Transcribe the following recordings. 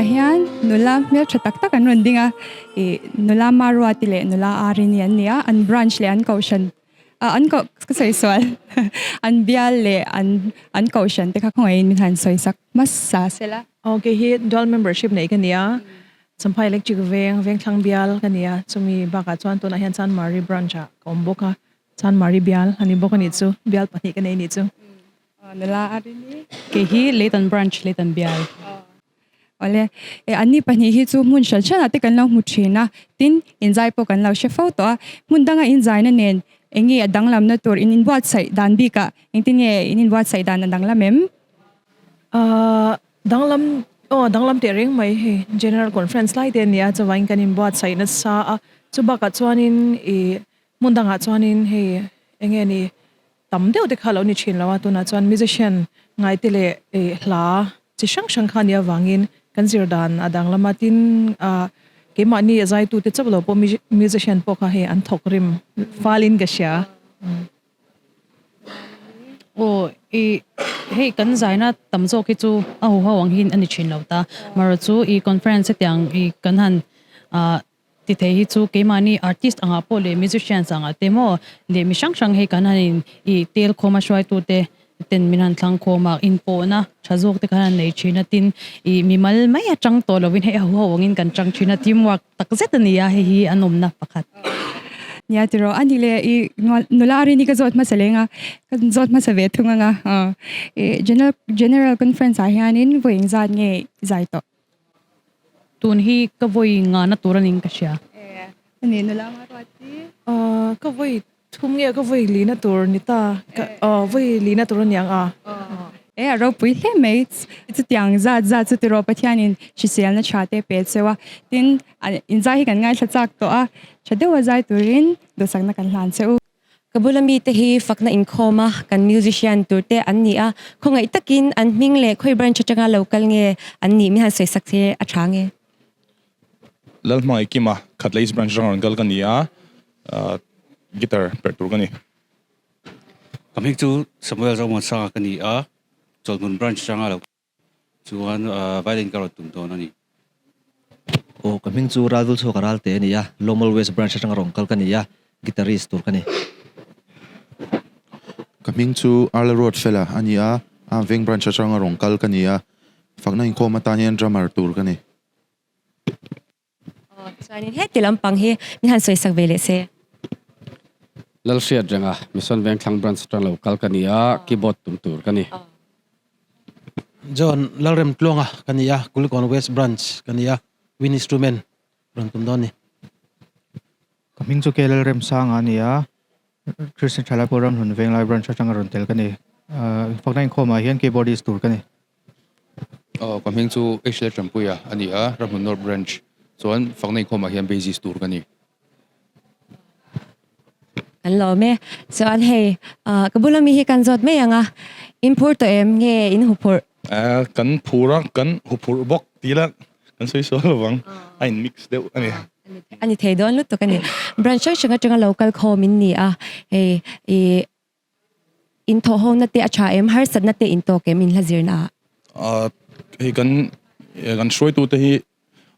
Hetah hian nula hmeltha tak tak an rawn ding a, ih nula Maruati leh nula Arini an ni a, an branch leh an kohhran ah an koh ka sawi sual an bial leh an an kohhran te kha khawngaihin min han sawi sak hmasa sela. Aw kei hi dual membership nei ka ni a, Champhai Electric veng Vengthlang bial ka ni a, chumi bakah chuan tunah hian Chanmari branch ah ka awm bawk a, Chanmari bial a ni bawk a nih chu, bial pahnih ka nei a nih chu. Nula a rin i. Kei hi Leitan Branch, Leitan Bial. Awle, e anni pahnih hi chu hmun hran hranah te kan lo hmu thin a, tin inzai pawh kan lo hre fo tawh a. Hmun danga inzaina nen eng nge a danglamna tur in inbuatsaih dan bikah engtin nge in inbuatsaih dan a danglam em? Ahh danglam aw danglam teh reng mai hei General Conference lai te a nia chuvain kan inbuatsaih nasa a, chubakah chuanin ih hmun dangah chuanin hei eng nge ni Tam deuh te kha lo ni thin lo a, tunah chuan musician ngaite leh hla chi hrang hrang kha nia vangin kan zir dan a danglam a, tin ah keimahni a zaitute chauh lo pawh musician pawh kha hei an thawk rim falin ka hria. Aw i hei kan zaina tam zawk hi chu a huho ang hian a ni thin lo ta, marawh chu i conference hetiang i kan han ah Ti thei hi chu keimahni artist angah pawh leh musicians angah te maw leh mi hrang hrang hei kan han in ih tel khawm a hruaitute ten min han thlang khawm a, inpawhna tha zawk te khan han nei thin a, tin ih mimal mai a tang tawh lovin hei a ho angin kan tang thin a, team work tak zet a ni a, hei hi a nawmna pakhat. Nia tiraw a ni le i nula Arini ka zawt hmasa leng a, ka zawt hmasa ve thung ang a, ih general general conference ah hianin vawi engzat nge zai tawh? Tun hi ka vawi ngahna tur a ning ka hria. A ni nula nga ruat hi. Ka vawi thum nge ka vawi lina tur ni ta. Vawi lina tur a ni ang a. E a ropui hle mai. Chutiang zat zat chu tiraw Pathianin hriselna tha te pe cheu a. Tin, inzai hi kan ngaithla chak tawh a. Tha deuha zai turin duhsakna kan hlan che u. Ka bula mite hi fakna inkhawm a, kan musician tur te an ni a, khawngaih takin an hming leh khawi branch atanga lo kal nge an nih min han sawi sak che a tha nge? Lalhmangaih Kima, Khatla East Branch atanga rawn kal ka ni a, guitar perh tur ka ni. Ka hming chu Samuel Zomuansanga ka ni a, Chawlhmun Branch atanga lo Chuan violin ka rawn tum dawn a ni. Aw, ka hming chu Ralvul Chhuaka Ralte a ni a, Lawmal West Branch atanga rawn kal ka ni a, guitarist tur ka ni. Ka hming chu Arla Ruatfela a ni a, Veng Branch atanga rawn kal ka ni a, fakna inkhawm atan hian drummer tur ka ni. Aw chuanin heti lampang hi min han sawisak ve leh se. Lalhriat renga Mission Vengthlang Branch atang lo kal ka ni a, keyboard tum tur ka ni. John Lalremtluanga ka ni a, Kulikawn West Branch ka ni a, wind instrument rawn tum dawn ni. Ka hming chu K Lalremsanga a ni a, Christian Thalai pawh Ramhlun Venglai Branch atanga rawn tel ka ni. Fakna inkhawmah hian keyboardist tur ka ni. Aw, ka hming chu H Laltanpuia a ni a, Ramhlun North Branch chuan fakna inkhawmah hian bassist tur ka ni. Kan lawm e. Chuan hei, ka bula mi hi kan zawt mai ang a, in phur tawh em nge in huphurh? Kan phur a, kan huphurh bawk ti ila kan sawi sual lo vang, a in mix deuh a ni. A ni thei dawn lutuk a ni. Branch hrang hrang atanga lo kal khawm in ni a, hei i in thawh ho na te a tha em, harsatna te in tawk em in hla zirna ah? Hei kan kan hruaitu te hi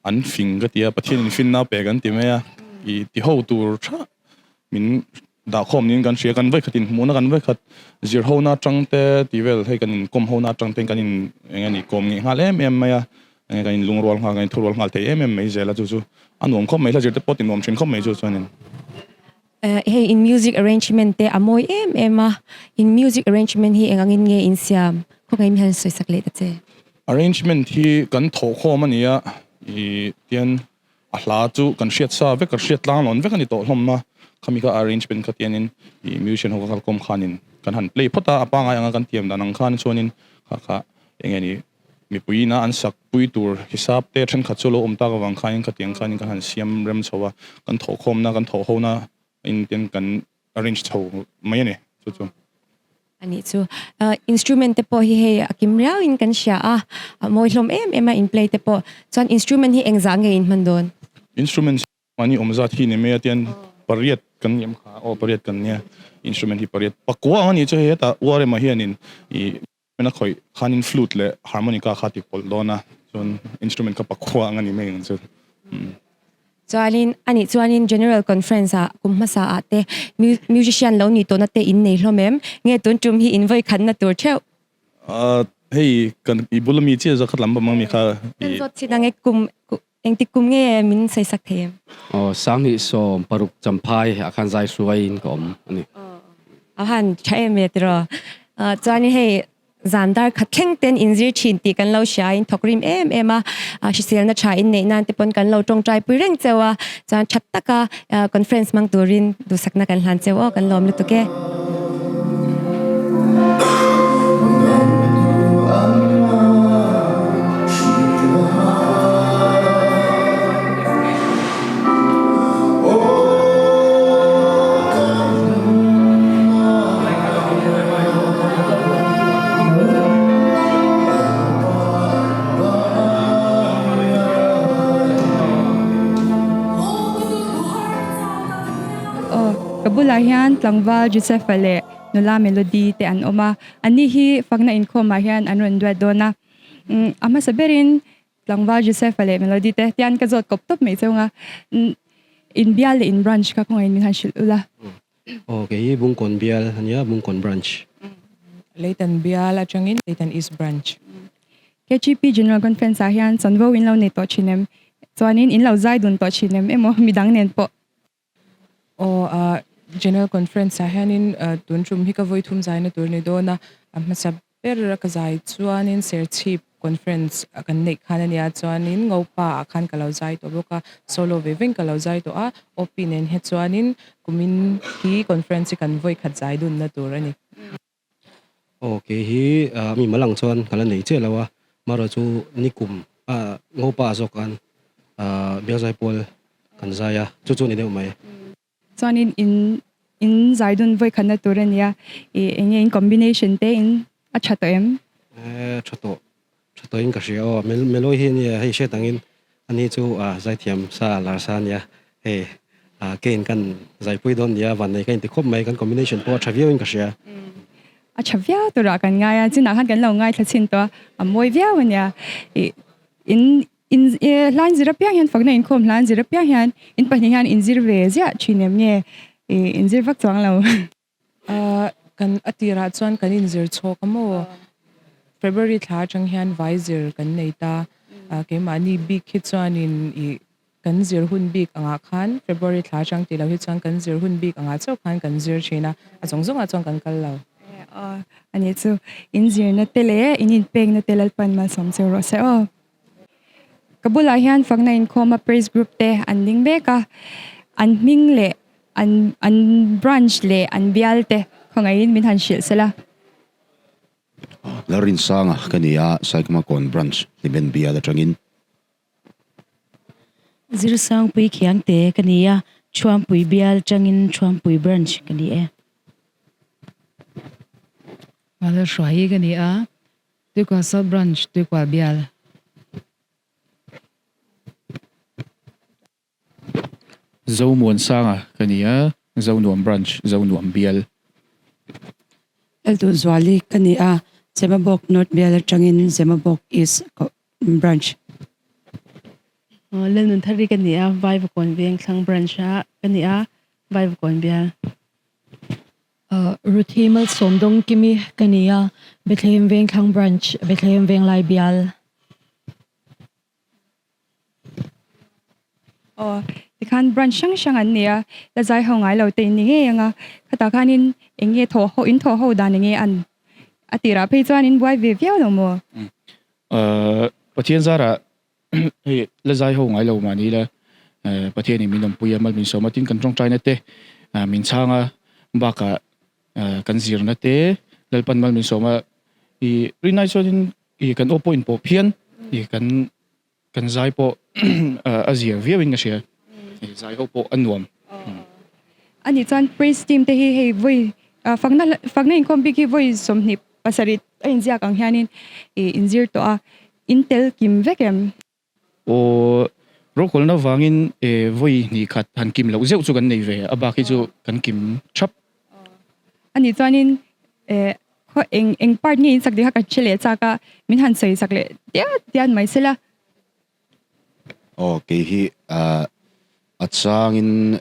an fing ka ti a, Pathian in finna pe kan ti mai a, i ti ho tur tha min dah khawm niin kan hria, kan vawikhat inhmuhna kan vawikhat zir hona atang te tih vel hei kan inkawm hona atang ten kan in eng nge ni kawm ngeih nghal em em mai a, eng nge kan inlungrual nghal kan inthurual nghal thei em em mai zel a chu chu a nuam khawp mai hla zir te pawh ti nuam thin khawp mai chu chuanin. Hei in music arrangement te a mawi em em a, in music arrangement hi eng angin nge in siam khawngaih mi han sawisak leh ta che. Arrangement hi kan thawhkhawm a ni a, ih tian A hla chu kan hriat sa vek, kan hriat tlang lawn vek a ni tawh hlawm a, khami kha arrangement kha tianin ih musician ho kha kalkawm khanin kan han play phawt a, a pangai anga kan tiam dan ang khan chuanin kha kha eng nge ni mipui ina an sak pui tur hisap te thenkhat chu a lo awm tak avang khanin khatiang khanin kan han siam rem chho a, kan thawhkhawmna kan thawhhona in tian kan arrange chho mai a ni chu chu. A nih chu. Instrument te pawh hi hei a kim riau in kan hria a, a mawi hlawm em em a in play te pawh. Chuan instrument hi engzah nge in hman dawn? Instruments mahni awm zat hi ni mai a tian pariat kan ni em kha aw pariat kan nia instrument hi pariat pakua ang a nih chu hei hetah URM ah hianin ih a khawih khanin flute leh harmonica kha a ti pawlh dawn a. Chuan instrument kha pakhua ang a ni mai ang chu. Chuanin anih chuanin General Conference ah kum hmasa ah te musician lo nih tawhna te in nei hlawm em? Nge tun tum hi in vawi khatna tur theuh? Hei kan i bula mi chiah zawk kha lam bawm ang mi kha. Kan zawt chin ang e kum engtik kum nge min sawisak thei em? Aw 2016 Champhai ah khan zai hruaiin ka awm a ni. A han tha em e tiraw. Chuanin hei Zan dar khat thleng ten inzir thin tih kan lo hria in thawk rim em em a, hriselna tha in neih nan te pawn kan lo tawngtai pui reng cheu a, chuan that taka conference hmang turin duhsakna kan hlan cheu aw kan lawm lutuk e. Aw, ka bulah hian tlangval Joseph-a leh nula Melody te an awm a, anni hi fakna inkhawmah hian an rawn duat dawn a. A hmasa berin Tlangval Joseph-a leh Melody te tian ka zawt kawp tawp mai cheu nga, in bial leh in branch kha khawngaih min han hrilh ula. Aw kei hi Bungkawn bial a nia, Bungkawn branch. Leitan bial atangin Leitan East branch. KGP General Conference ah hian chanvo in lo nei tawh thin em? Chuanin in lo zai dun tawh thin em emaw midang nen pawh? Aw General Conference ah hianin tun tum hi ka vawi thum zaina tur ni dawn a, a hmasa ber a ka zai chuanin Serchhip Conference kan neih khan a nia chuanin Ngopa ah khan ka lo zai tawh bawk a, solo ve veng ka lo zai tawh a, OP nen hi chuanin kumin hi Conference hi kan vawi khat zai dunna tur a ni. Aw kei hi mi mal ang chuan ka la nei chiah lo a, marawh chu nikum Ngopa zawk khan Biakzai pawl kan zai a, chu chu a ni deuh mai. Chuanin in in zai dun vawi khatna tur a nia, ih eng nge in combination te in a tha tawh em? E tha tawh, tha tawhin ka hria aw, Melawi hi ania hei hriat angin ani chu zaithiam sa lar sa ania, hei keiin kan zaipui dawn nia vannei ka inti khawp mai, kan combination pawh a tha viauin ka hria. A tha viau turah kan ngai a, chinah khan kan lo ngaithla chhin tawh a, a mawi viau ania, ih in in hlan zir apiang hian fakna inkhawm hlan zir apiang hian in pahnih hian inzir ve ziah thin em nge ih inzir vak chuang lo. Kan a tirah chuan kan inzir chhawk a maw? February thla atang hian vai zir kan nei ta. Keimahni bik hi chuanin ih kan zir hun bik angah khan February thla atang tih loh hi chuan kan zir hun bik angah chauh khan kan zir thin a, a zawng zawngah chuan kan kal lo. Aw a nih chu inzirna te leh in inpekna te Lalpan malsawm cheu rawh se aw. Ka bulah hian fakna inkhawma praise group te an ding mek a, an hming leh an an branch leh an bial te khawngaihin min han hrilh sela. Lalrinsanga ka ni a, Saikmakawn branch Hlimen bial atangin. Zirsangpui Khiangte ka ni a, Thuampui bial atangin Thuampui branch ka ni e. Vanlalhruaii ka ni a, Tuikual South Branch, Tuikual bial. Zomuansanga ka ni a, Zonuam Branch, Zonuam bial. Elduhzuali ka ni a, Zemabawk North bial atangin Zemabawk East Branch. Lalnunthari ka ni a, Vaivakawn Vengthlang Branch a ka ni a, Vaivakawn bial. Ruthi Malsawmdawng Kimi ka ni a, Bethlehem Vengthlang Branch, Bethlehem Venglai bial. Aw, tikhan branch hrang hrang an ni a, la zai ho ngai lo te in ni ngei ang a, khatah khanin eng nge thawh ho, in thawh ho dan eng nge an a tirah phei chuan in buai ve viau lo maw? Pathian zarah Hei la zai ho ngai lo mahni la Pathianin min awmpui a, mal min sawm a, tin kan tawngtaina te min chhang a, bakah kan zirna te Lalpan mal min sawm a, i rinai chuanin i kan aw pawh inpawh phian, i kan kan zai pawh a zia viauin ka hria, zai ho pawh a nuam. Ani chuan praise team te hi hei vawi fakna fakna inkhawm bik hi vawi 27 a inziak ang hianin i inzir tawh a, In tel kim vek em? Aw, rokhawlna vangin e vawi hnih khat han kim loh zeuh chu kan nei ve, a bak hi chu kan kim thap. Anih chuanin e khaw eng eng part nge in sak tih kha ka hre leh chak a, min han sawi sak leh diat diat mai sela. Aw kei hi a changin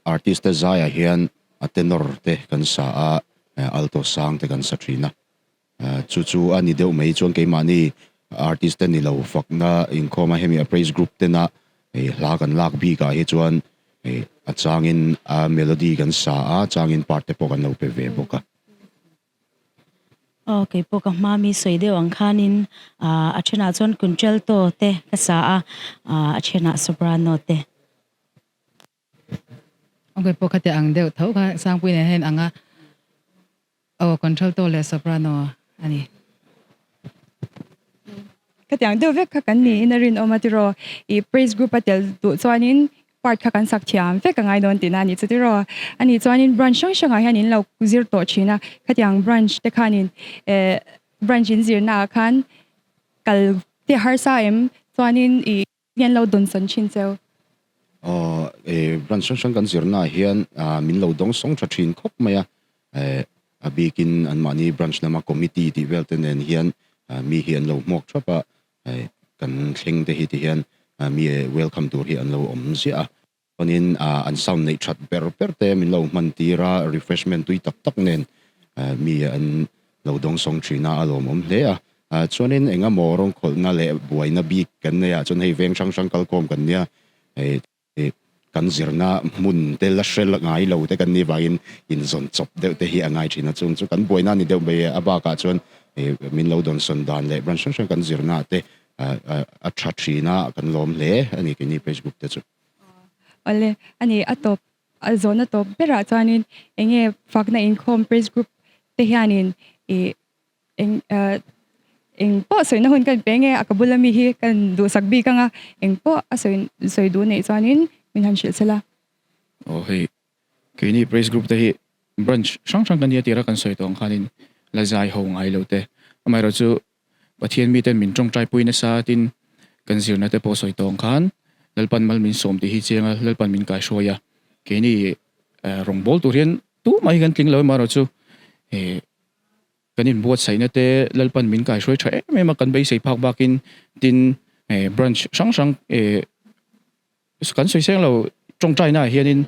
artist te zaiah hian a tenor te kan sa a, alto sang te kan sa thin a. Chu chu a ni deuh mai chuan keimahni artist te ni lo fakna inkhawm a hemi a praise group tena hla kan lak bikah hi chuan a changin a melody kan sa a, a changin part te pawh kan lo pe ve bawk a. Aw kei pawh ka hma mi sawi deuh ang khanin a thenah chuan contralto te ka sa a, a thenah soprano te. Aw kei pawh khatiang ang deuh tho kha Sangpui nen hian ang a, aw contralto leh soprano a ni. Khatiang deuh vek kha kan niin a rinawm a tiraw? I praise group a tel duh chuanin part kha kan sak thiam vek a ngai dawn tihna a nih chu tiraw? Ani chuanin branch hrang hrangah hian in lo zir tawh thin a, khatiang branch te khanin eh branch in zirnaah khan kal te harsa em chuanin i Hian lo dawn sawn thin cheu. Aw e branch hrang hrang kan zirnaah hian min lo dawng sawng tha thin khawp mai a, a bikin anmahni branch lama committee tih vel te nen hian mi hi an lo hmuak thap a, kan thleng te hi ti hian mi welcome tur hi an lo awm ziah a, chuanin an sound neih that ber ber te min lo hman tir a, refreshment tui tak tak nen mi an lo dawng sawng thin a, a lawmawm hle a. Chuanin eng emaw rawngkhawlhna leh buaina bik kan nei ah chuan hei veng hrang hrang kalkhawm kan nia, kan zirna hmun te la hre ngai lo te kan nih vangin inzawn chawp deuh te hi a ngai thin a, chung chu kan buaina a ni deuh mai a, a bakah chuan min lo dawnsawn dan leh branch hrang hrang kan zirna ah te a tha thin a, kan lawm hle a ni keini Facebook te chu. Awle, a ni a tawp A zawhna tawp berah chuanin enge fakna inkhawm praise group te hianin ih eng eng pawh sawina hun kan pe nge a ka bula mi hi kan duhsak bik anga eng pawh a sawi sawi duh neih chuanin min han hrilh sela. Aw hei keini praise group te hi branch hrang hrang kan nia tira kan sawi tawh ang khanin la zai ho ngai lo te amaherawhchu Pathian miten min tawngtai pui nasa tin kan zirna te pawh sawi tawng khan Lalpan mal min sawm tih hi chiang a, Lalpan min kaihruai a, keini rawngbâwl tur hian tumah hi kan tling lo emaw chu kan inbuatsaihna te Lalpan min kaihruai tha em em a, kan beisei phak bakin tin branch hrang hrang Kan sawi seng lo tawngtaina ah hianin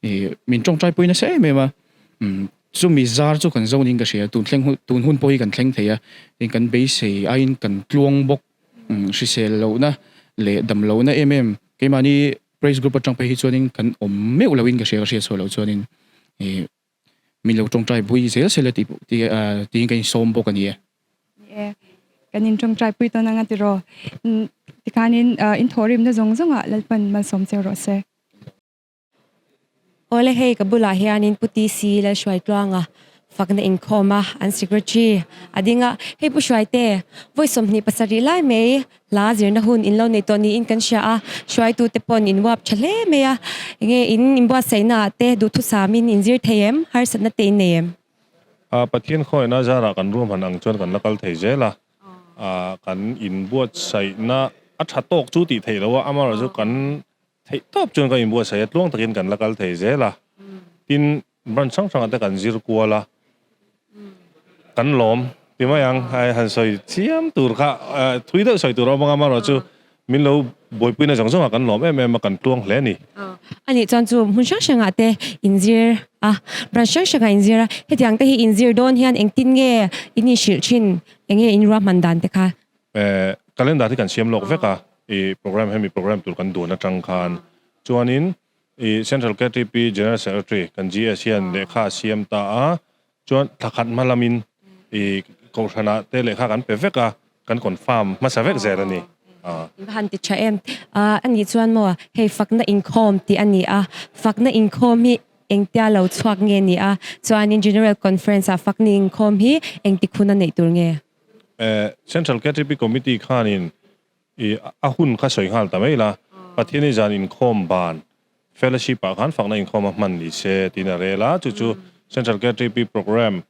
ih min tawngtai pui nasa em em a, chumi zar chu kan zo niin ka hria, tun thleng hun tun hun pawh hi kan thleng thei a, tin kan beisei aiin kan tluang bawk, hrisel lohna leh dam lohna em em keimahni praise group atang phei hi chuanin kan awm meuh loin ka hria ka hriat chhuah loh chuanin ih min lo tawngtai pui zel sela tih tih tiin ka insawm bawk a ni e. Ni e, kan intawngtai pui tawn anga tiraw? Tikhanin inthawhrimna zawng zawngah Lalpan malsawm cheu rawh se. Awle hei ka bulah hianin Pu TC Lalhruaitluanga fakna inkhawm a, an secretary a ding a, hei Pu Hruaite, vawi 27 lai mai Hla zirna hun in lo nei tawh niin kan hria a, hruaitute pawn in uap tha hle mai a, enge in inbuatsaihna ah te duhthusamin in zir thei em? Harsatna te in nei em? A, Pathian khawiahna zarah kan ruahman ang chuan kan la kal thei zel a, a, kan inbuatsaihna a tha tawk chu tih theih loh a, amaherawhchu kan theih tawp chuan kan inbuatsaih a, tluang takin kan la kal thei zel a, tin branch hrang hrangah te kan zir kual a, kan lawm ti mai ang, ai han sawi chiam tur kha thui deuh sawi tur a awm ang a, amaherawhchu min lo buaipuina zawng zawngah kan lawm em em a, kan tluang hle a ni. Anih chuan chu hmun hrang hrangah te inzir a, branch hrang hrangah inzir a, hetiang te hi inzir dawn hian engtin nge in inhrilh thin, enge in ruahman dan te kha? Calendar hi kan siam lawk vek a, i program hemi program tur kan duan atang khan chuanin i Central KTP General Secretary kan GS hian lehkha a siam ta a, chuan thla khat hma lamin i kohhranah te lehkha kan pe vek a, kan confirm hmasa vek zel a ni. In va han ti tha em? A nih chuan maw hei fakna inkhawm tih a ni a, fakna inkhawm hi engtia lo chhuak nge ni a, chuanin General Conference ah fakna inkhawm hi engtik hun a neih tur nge? Central KTP Committee khanin i a hun kha sawi nghal ta mai la, Pathiani zan inkhawm ban fellowship ah khan fakna inkhawm a hman ni se tiin a rel a, chu chu Central KTP program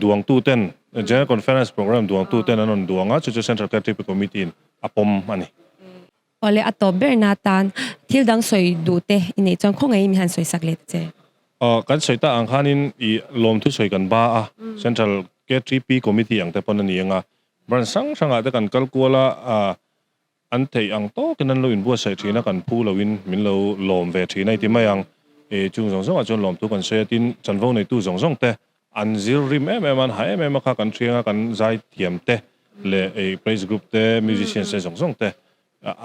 duangtu ten General Conference program duangtu ten an rawn duang a, chu chu Central KTP Committee in a pawm a ni. Awle a tawp ber na tan thil dang sawi duh te i neih chuan khawngaih in min han sawi sak leh ta che. Aw kan sawi tak ang khanin i lawmthu sawi kan ba a, Central KTP Committee ang te pawn a ni ang a, branch hrang hrangah te kan kal kual a, An theih ang tawkin an lo inbuatsaih thin a, kan phu loin min lo lawm ve thin a i ti mai ang. E, chung zawng zawngah chuan lawmthu kan sawi a, tin, chanvo neitu zawng zawng te an zir rim em em a, an ha em em a kha kan thiang a, kan zai thiam te leh ei praise group te, musicians te zawng zawng te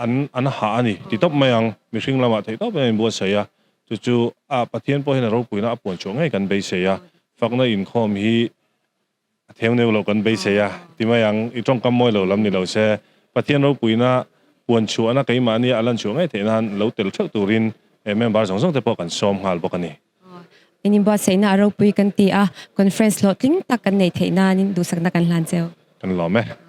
an an ha a ni ti tawp mai ang. Mihring lamah theih tawpin an inbuatsaih a, chu chu a Pathian pawh hian a ropuina a puan chhuah ngei kan beisei a, fakna inkhawm hi A theu neu lo kan beisei a, ti mai ang, i tawngkam mawi lo lam ni lo se, Pathian ropuina puan chhuahna keimahnia a lan chhuah ngei theih nan lo tel theuh turin member zawng zawng te pawh kan sawm nghal bawk a ni. In inbuatsaihna a ropui kan ti a, conference hlawhtling tak kan neih theih nanin duhsakna kan hlan cheu. Kan lawm e.